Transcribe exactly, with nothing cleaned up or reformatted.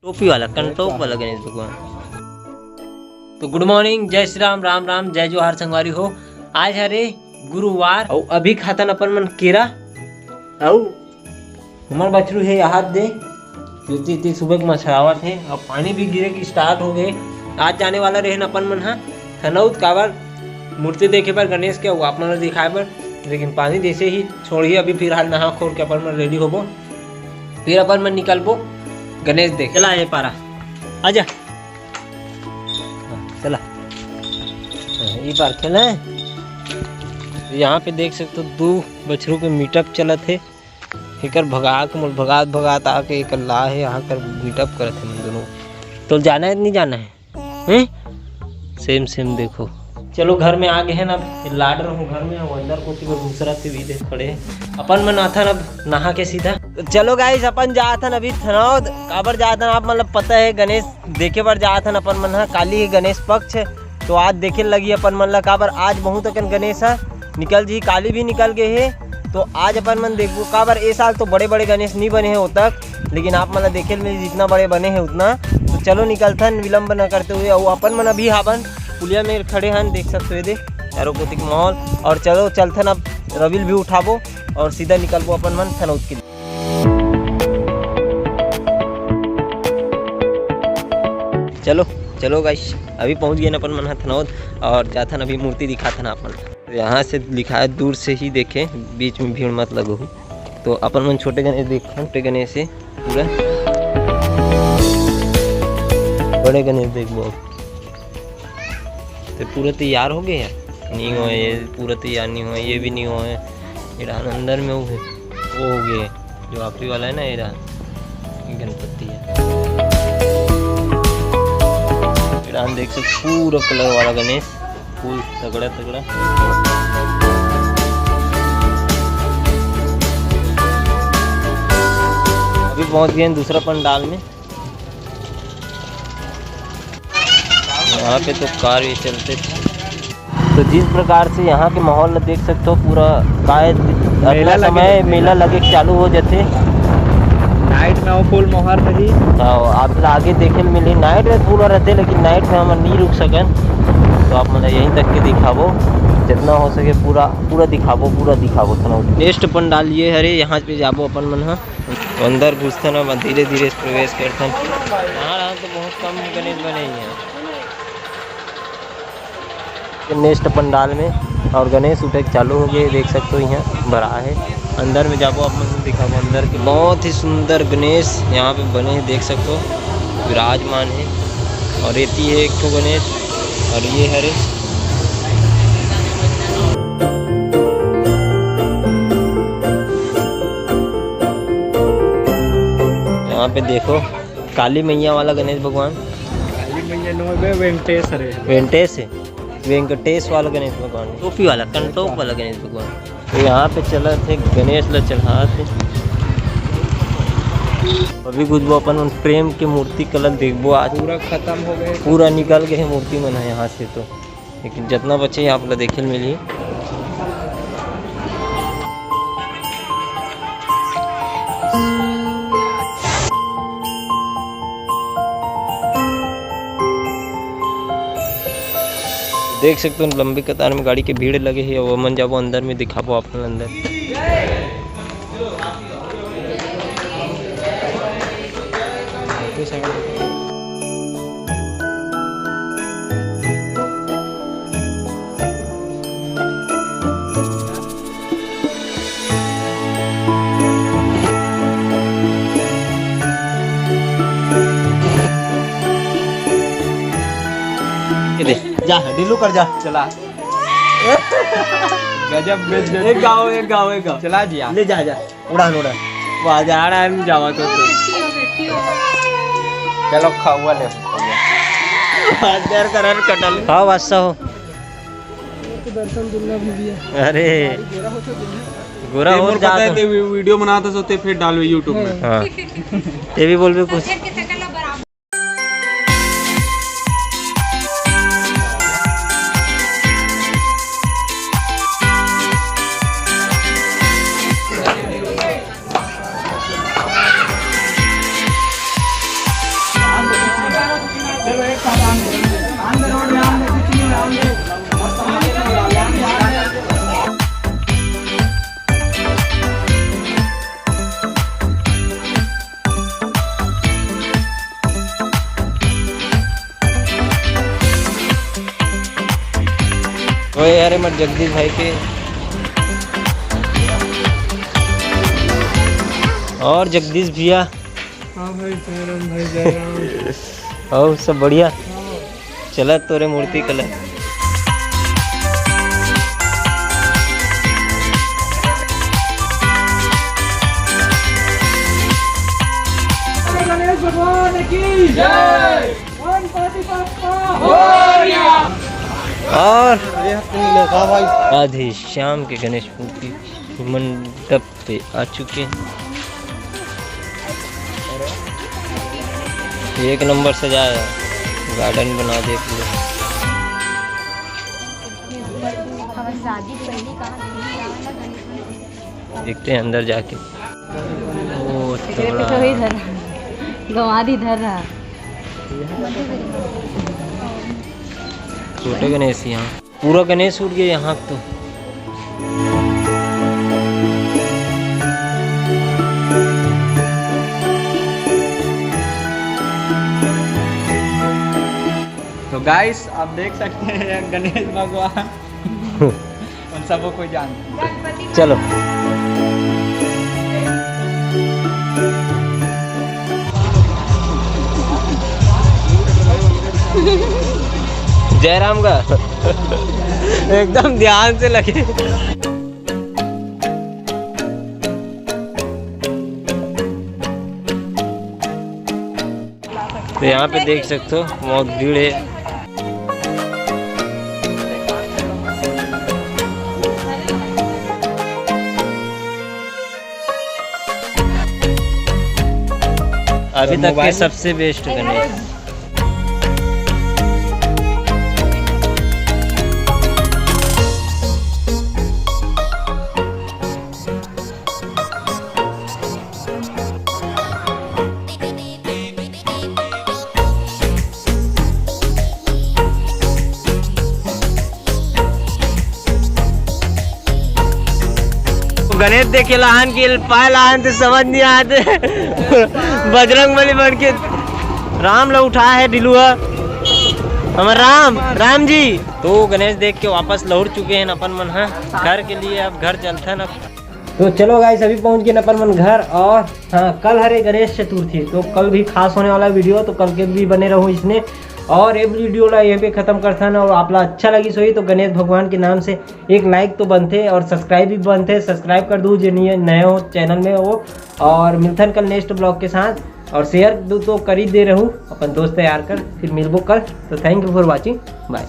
टोपी वाला, कंटोप वाला गणेश भगवान। तो गुड मॉर्निंग, जय श्री राम, राम राम, जय जोहार संगवारी हो। आज हरे गुरुवार अउ अभी खाथन अपन मन केरा अउ हमर बछरू हे यहाँ दे, क्योंकि इतनी सुबह के मछरावत हे। अब पानी भी गिरे की स्टार्ट हो गए। आज जाने वाला रहे अपन मन हा थनौद काबर मूर्ति देखे बर गणेश के, अउ आप मन ला दिखाए बर, लेकिन पानी जैसे ही छोड़ही अभी फिलहाल नहा खोर के अपन मन रेडी होबो, फिर अपन मन निकलबो गणेश देख। चला ये पारा, आजा। हाँ, चला। हाँ, ये पार खेला है। यहाँ पे देख सकते हो, दो बछरू के मीटअप चलत हे। एकर भगा के मोल भगात भगात आके एकर ला हे, यहाँ कर मीटअप करत हे मन दोनों। तो जाना है, नहीं जाना है? हैं? सेम सेम देखो। चलो, घर में आ गए हैं ना, अब लाड रहूं घर में, वो अंदर कोती में घुसरत हे, भी देख खड़े हैं। अपन मन आथन अब नहा के सीधा। तो चलो गाइस, अपन जाथन अभी थनौद। काबर जाथन आप मतलब पता है, गणेश देखे बर जाथन अपन मन ह। काली है गणेश पक्ष, तो आज देखे लगी अपन मन ला, काबर आज बहुत अकन गणेश ह निकल जी, काली भी निकल गए हे। तो आज अपन मन देखबो, काबर ए साल तो बड़े बड़े गणेश नहीं बने हे ओ तक, लेकिन आप मन ला देखे ल मिली जितना बड़े बने हे उतना। तो चलो निकलथन विलंब न करते हुए। अउ अपन मन अभी हाबन पुलिया में खड़े हन, देख सकते हो ये दे चारों कोतिक माहौल। और चलो चलथन अब रविल भी उठाबो और सीधा निकलबो अपन मन थनौद के लिए। चलो, चलो गाइस, अभी पहुंच गए अपन मन ह थनौद और जाथन अभी मूर्ति दिखाथन आप मन। तो यहाँ से लिखा है, दूर से ही देखें, बीच में भीड़ मत लगो। तो अपन मन छोटे गणेश देख, छोटे गणेश से पूरा बड़े गणेश देखबो। तो पूरा तैयार हो गए यार? नहीं हुआ ये, पूरा तैयार नहीं हुआ, ये भी नहीं हुआ है। ये रहा अंदर में, वो है, वो हो गए, जो आखिरी वाला है ना, ये रहा, ये गणपति है। ये रहा, देख सकते, पूरा कलर वाला गणेश, फुल तगड़ा तगड़ा। अभी पहुंच गए हैं दूसरा पंडाल में। यहाँ पे तो कार भी चलते थे। तो जिस प्रकार से यहाँ के माहौल ला देख सकते हो, पूरा काय अगला समय लगे, मेला लगे के चालू हो जाते। नाइट में वो फुल मोहर रही। हाँ, आप ला आगे देखे ल मिली। नाइट में पूरा रहते, लेकिन नाइट में हम नहीं रुक सकन, तो आप मतलब यहीं तक के दिखाबो, जितना हो सके पूरा, पूरा दिखाबो, पूरा दिखाबो। नेक्स्ट पंडाल ये हरे, यहाँ पे जाबो अपन मन ह। अंदर घुसथन, अब धीरे धीरे प्रवेश करथन। यहाँ तो बहुत कम गणेश बने ही हैं। नेक्स्ट पंडाल में और गणेश उठे के चालू हो गए, देख सकते हो यहाँ भरा है। अंदर में जाबो, आप मन दिखाबो अंदर के। बहुत ही सुंदर गणेश यहाँ पे बने हैं, देख सकते हो विराजमान है। और एती है एक ठो गणेश और ये हरे। यहाँ पे देखो काली मैया वाला गणेश भगवान। काली मैया नो बे, वेंकटेश हरे। वेंकटेश है, वेंकटेश वाला गणेश भगवान, टोपी वाला, कंटोप वाला गणेश भगवान। तो यहाँ पे चला थे गणेश ला चढ़ा थे। अभी घुसबो अपन मन प्रेम के मूर्ति कलर देखबो आज। पूरा खत्म हो गए। पूरा निकल गए हैं मूर्ति मन ह यहाँ से तो। लेकिन जितना बचे आप ला देखे ल मिली। देख सकते हो लंबी कतार में गाड़ी के भीड़ लगे है। वो मन जाबो अंदर में, दिखाबो आप मन अंदर। ये दे, जा, डीलू कर जा। चला। गजब, गजब। एक गाँव, एक गाँव, एक गाँव। चला जिया। ले जा, जा। उड़ान, उड़ान। वाह, जा रहा है, जावा तो तू। चलो, खाऊआ ले। अंदर का रन कटल। हाँ, बादशाह हो। तो दर्शन दुर्लभ हो गया। अरे, गोरा हो तो दुर्लभ। गोरा ये हो मोर जात पता है, हो। ते वी-, वीडियो बनाता सोते फिर डालवे YouTube में। हाँ। ये भी बोलबे कुछ। ओए यार, हमर जगदीश भाई के। और जगदीश भैया। हाँ भाई, जय राम भाई, जय राम। और सब बढ़िया? हाँ। चला तोरे मूर्ति कला। गणेश भगवान की जय। गणपति बप्पा मोरया। और आधे श्याम के गणेश मूर्ति मंडप पे आ चुके हैं। एक नंबर सजाया है, गार्डन बना दे पूरा। देखते हैं अंदर जाके। ओ, तगड़ा। गंवार इधर रहा। छोटे गणेश यहाँ। पूरा गणेश उठ गया यहाँ तो। तो गाइस, आप देख सकते हैं गणेश भगवान। उन सबको कोई जान। चलो। जयराम का एकदम ध्यान से लगे। तो यहाँ पे देख सकते हो, बहुत भीड़ है। अभी तक के सबसे बेस्ट गणेश। गणेश देखे लहन कि पाए लहन तो समझ नहीं आते। बजरंग बली बन के राम ला उठाए है ढिलुआ, हमर राम, राम जी। तो गणेश देख के वापस लौट चुके हैं अपन मन ह घर के लिए। अब घर चलथन अब। तो चलो गाइस, अभी पहुंच गए अपन मन घर। और हाँ, कल हरे गणेश चतुर्थी, तो कल भी खास होने वाला वीडियो, तो कल के भी बने रहो इसने। और ये वीडियो ला यहीं पे खत्म करथन। और आप ला अच्छा लगी सोई तो गणेश भगवान के नाम से एक लाइक तो बनथे और सब्सक्राइब भी बनथे। सब्सक्राइब कर दू जे नए, नए हो चैनल में हो। और मिलथन कल नेक्स्ट ब्लॉग के साथ। और शेयर दू तो कर ही दे रहू अपन दोस्त यार कर। फिर मिलबो कल। तो thank you for watching, bye।